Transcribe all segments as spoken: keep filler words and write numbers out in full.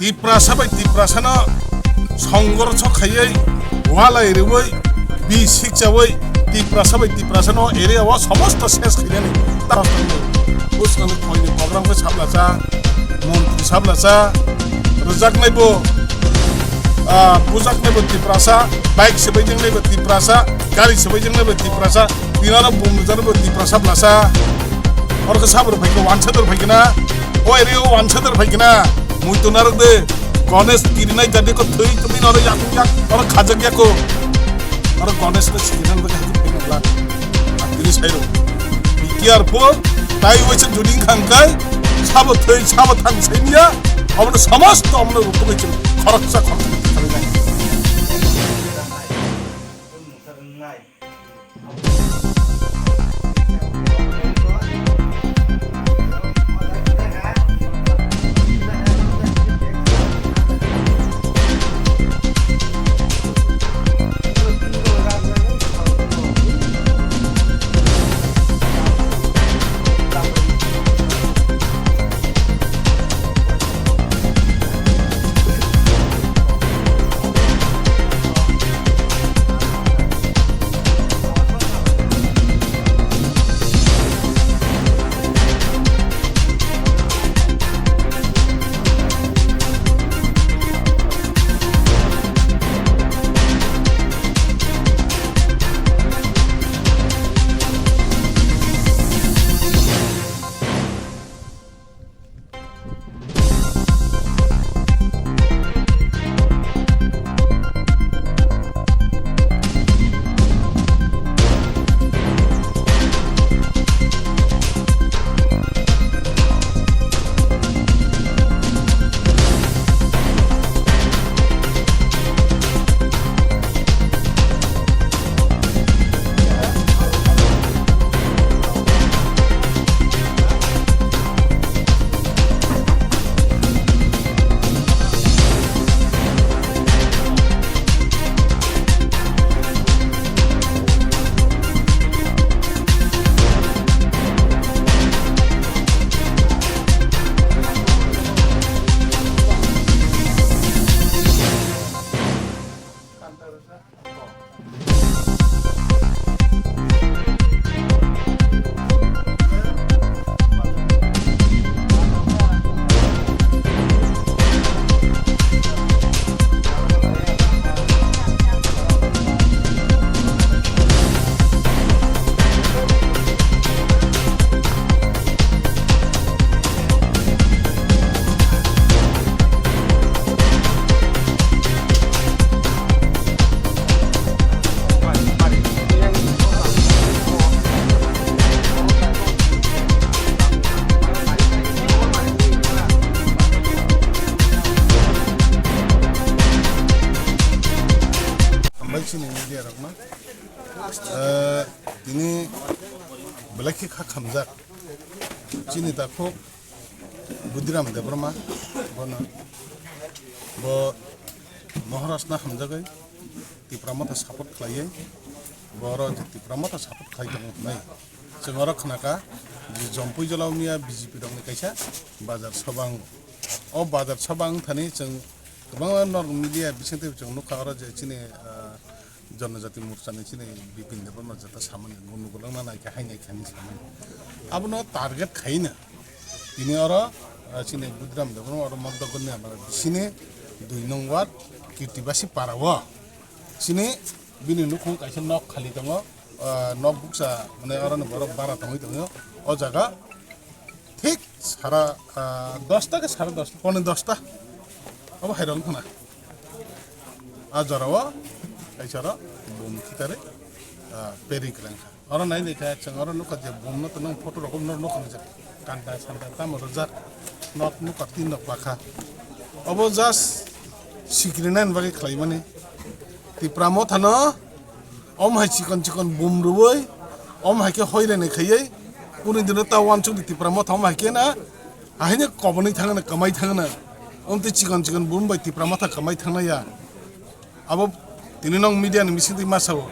Tiprasa bai Tiprasano songorso khaiwi, walai rwui, bi sikchaui, Tiprasa bai Tiprasano area o somosto ses khainani taros tangwi. Bwskango khoini program khe saplacha, montri saplacha, rwjaknaibo, ah, bujaknaibo Tiprasa, bike swbaijaknaibo Tiprasa, gari swbaijaknaibo Tiprasa, tinano bumjaknaibo Tiprasa blasa. Oro khe sabro phaikhe, wansador phaikhe na, o area o wansador phaikhe na. Mui to narwk de, Ganesh kirinai jadi ko thwi tumi noro yakung yak, oro khajak yako. Oro Ganesh no sikinan bwkha hajik pina glak. Tini sairo. Be careful, tai waisa juding khangkai, sabo thwi, sabo thang saimya, omono somosto omono rukungwi chwng khoroksa khoroksa kharinai. Hambai chini media rokno. Eh, tini belai khe kha khamjak. Chini takhuk Budiram Debbarma, bono, bo Maharashtra hamjagwi Tipra Motha support khlaiwi, bo oro je Tipra Motha support khlai tongo hwnwi chwng oro khnakha je Jompui Jola wngya B J P rokni kaisa bazar sabha wngo. O bazar sabha wngthani chwng kwbangma norok media bisingtwi chwng nukha oro je chini, ah, Jonojati Morchani chini Bipin Debbarma jata samani, gunu golongna naikha, hai naikha hinwi samani. Abono target khaina tini oro, ah, chini Budiram Debbarma oro Mokdagorni amar bisini dui nong ward Kirtibasi para o chini bini nukhung kaisa nok khali tongo, ah, nok buksa mane oro ni borok bara tongwi tongo. O jaga thik sara, ah, dosta ke sara dosta, pone dosta. Obo hai rong khna. A jora o kaisa ro bum khitare, ah, peri kwrang kha. Oro nai nai kha chwng oro nukha je bum no tongo photo rok no nukha je kanta santa tamo rwjak nok nukha tin nok bakha. Obo just sikrinani bagwi khlai mani. Tipra Motha no Om hai chikon chikon bum rwui, om hai khe hoirenai khaiwi, kuni dino ta uansuk di Tipra Motha om hai khe na, ahaino kobonwi thangna, kwmai thangna. Om tei chikon chikon bum bai Tipra Motha kwmai thangna ya. Abo tini nong media ni bisingtwi ma sao.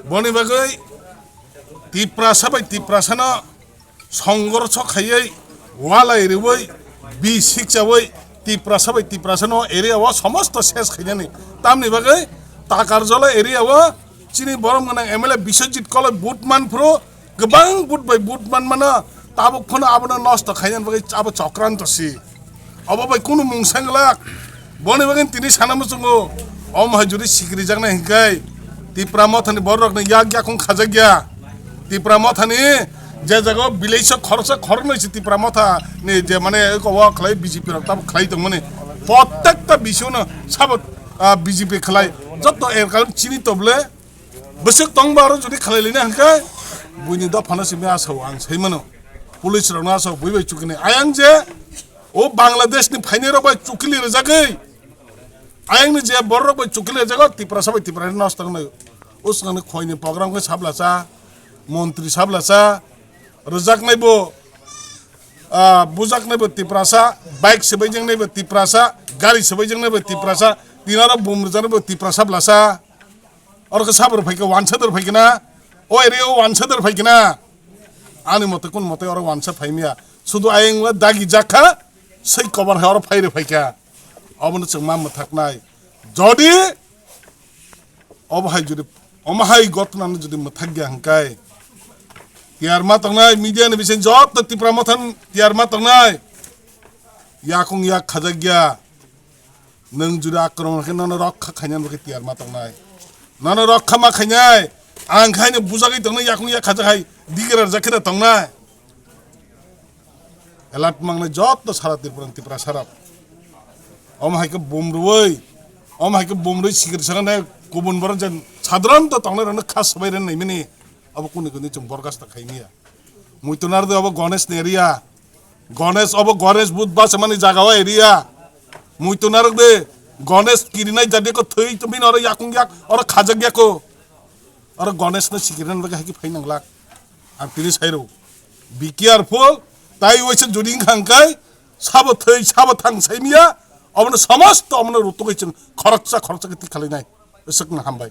Boni bagwi Tiprasa bai Tiprasano songorso khaiwi, walai rwui, bi sikchaui, Tiprasa bai Tiprasa no area o somosto ses khainani. Tamni bagwi Takarjala area o chini borom gwnang M L A Biswajit Koloi vote man phuru, kwbang vote bai vote man mano, tabuk phano abono nosto khainani bagwi abo chokranto si. Obo bai kunu mung sanglak. Boni bagwi tini sana muchungo. Om hai juri sikrijaknai hinkai Tipra Mothani bororokni yak yakung khajakya. Tipra Mothani je jaga village o khoroksa khoroknwi se Tipra Mothani je mane eko wa khlai B J P rok tamo khlai tongmani. Protekta bisingno sabo, ah, B J P khlai. Jotto erkal chini toble. Bwswk tongba aro jodi khlai lina hinkai buini dophano simi asao ang saimano. Police rokno asao bui bai chukini. Ayang je o Bangladesh ni phainai rok bai chukili rwjagwi. Ayang ni je borok rok bai chukili rwjago Tiprasa bai Tiprasa nosto wngnai. O swkangni khoini program khe sablasa, montri sablasa, rwjaknai bo, ah, bujaknai bo Tiprasa, bike swbaijaknai bo Tiprasa, gari swbaijaknai bo Tiprasa, tinaro bum rwjaknai bo Tiprasa blasa. Oro khe sabor phaikha, wansador phaikha na? O area o wansador phaikha na? Ani mote kun mote oro wansa phaimya. Sudu ayang dagi jakha, sei kobar hai oro phaire phaikha. Obono chwng ma mwthaknai. Jodi obo hai jodi, omo hai gotnano jodi mwthakya hwnkai, tiyar ma tongnai, media ni bising jotto Tipra Mothan tiyar ma tongnai. Yakung yak khajakya. Nwng jodi akromon khe nono rokha khainani bagwi tiyar ma tongnai. Nono rokha ma khainai. Ang khaino bujagwi tongnai, yakung yak khajak hai digirar jak kheno tongnai. Alert mangnai jotto sara Tripura ni Tiprasa rok. Omo hai khe bum rwui, omo hai khe bum rwui sikir saknai kubun borok je sadharanto tongnai rokno kha swbai rwna naimani. Abo kuni kuni chwng borgasta khaimya. Muitu narwdi obo Ganesh ni area. Ganesh obo Ganesh Budh bachmani jaga o area. Muitu narwkdi Ganesh kirinai jadi ko thwi tumi oro yakung yak oro khajak yako. Oro Ganesh no sikirna bagwi hai khe phai nanglak. Ang tini sairo. Be careful. Tai waisa jodi wngkha hwnkai sabo thwi sabo thang saimiya. Obono samasto omono rutugwi chwng khoroksa khoroksa khe thik khlainai. Swkno hambai.